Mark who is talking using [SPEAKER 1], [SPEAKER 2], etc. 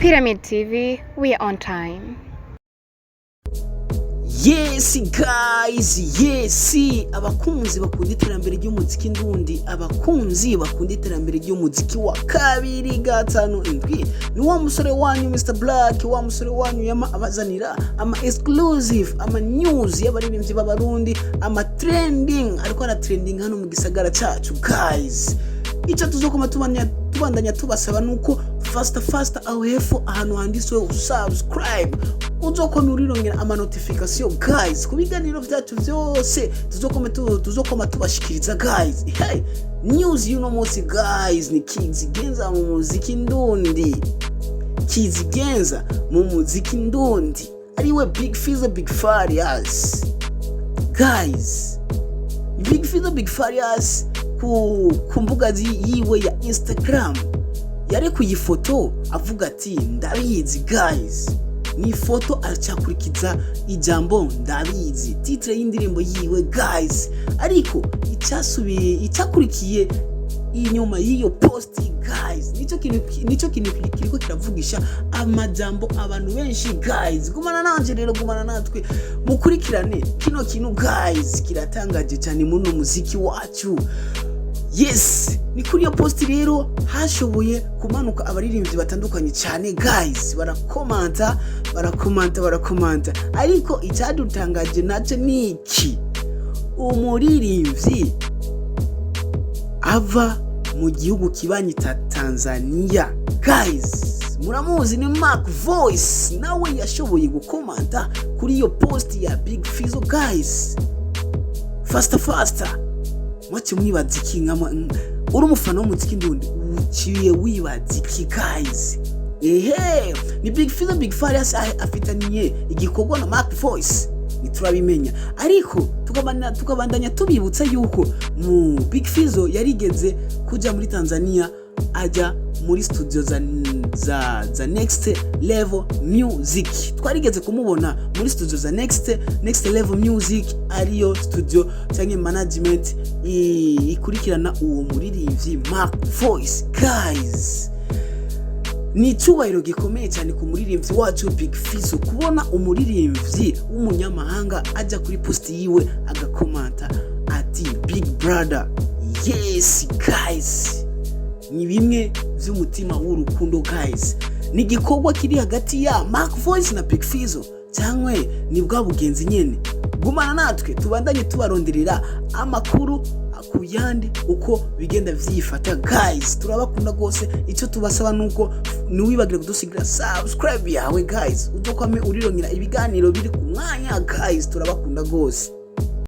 [SPEAKER 1] Pyramid TV, we are on time.
[SPEAKER 2] Yes guys, yes, abakunzi bakunda iterambere ry'umuziki ndundi, abakunzi bakunda iterambere ry'umuziki wa 257, ni wa musore wanyu Mr Black, wa musore wanyu yama abazanira ama exclusive, ama news y'abaririmbyi b'Abarundi, ama trending ariko ara trending hano mu gisagara cacu. Guys, icyo tuzokoma tubandanya tubasaba nuko faster faster aho hepfo ahantu handitswe subscribe uzokoma urirongera ama notification, guys, ku biganiro byacu byose tuzokoma tubashikiriza. Guys, hey, news y'uno munsi, guys, ni Kizigenza mu muziki ndundi, Kizigenza mu muziki ndundi ariwe Big Fizzo, Big Farious. Guys, Big Fizzo, Big Farious ku mbuga yiwe ya Instagram yarekuye ifoto avuga ati "Ndabizi". Guys, ni ifoto aracyakurikiza ijambo "Ndabizi", titre y'indirimbo yiwe, guys. Ariko icyasubiye, icyakurikiye inyuma y'iyo post, guys, nicyo kintu kiriko kiravugisha amajambo abantu benshi. Guys, gumana nanje rero, gumana natwe mukurikirane kino kintu, guys, kiratangaje cyane muri uno muziki wacu. Yes, ni kuri iyo post rero hashoboye kumanuka abaririmbyi batandukanye cyane, guys, barakomanta, barakomanta, barakomanta. Ariko icyadutangaje nacyo ni iki? Umuririmbyi ava mu gihugu kibanyi ta Tanzania, guys, muramuzi, ni Mark Voice, nawe yashoboye gukomanta kuri iyo post ya Big Fizzo. Guys, faster faster, mwace mwibaza iki? Nka uri umufana w'umuziki ndundi, uciye wibaza iki, guys? Ehe, ni Big Fizzo, Big Farious afitaniye igikorwa na Mark Voice, ntiturabimenya, ariko tukabandanya tubibutsa yuko mu Big Fizzo yarigeze kuja muri Tanzania, ajya muri studio za Next Level Music. Twarigeze kumubona muri studio za Next Level Music, ariyo studio cyangwa management ikurikirana uwo muririmbyi Mark Voice. Guys, ni icyubahiro gikomeye cyane ku muririmbyi wacu Big Fizzo kubona umuririmbyi w'umunyamahanga ajya kuri post yiwe agakomanta ati "Big brother". Yes guys, ni bimwe by'umutima w'urukundo. Guys, ni igikorwa kiri hagati ya Mark Voice na Big Fizzo, cyangwa ni bwa bugenzi nyene? Gumana natwe tubandanye tubaronderera amakuru ku yandi uko bigenda vyifata. Guys, turabakunda rwose. Icyo tubasaba nuko ntiwibagire kudusigira subscribe yawe, guys, uzokwame urirongera ibiganiro biri ku mwanya. Guys, turabakunda rwose.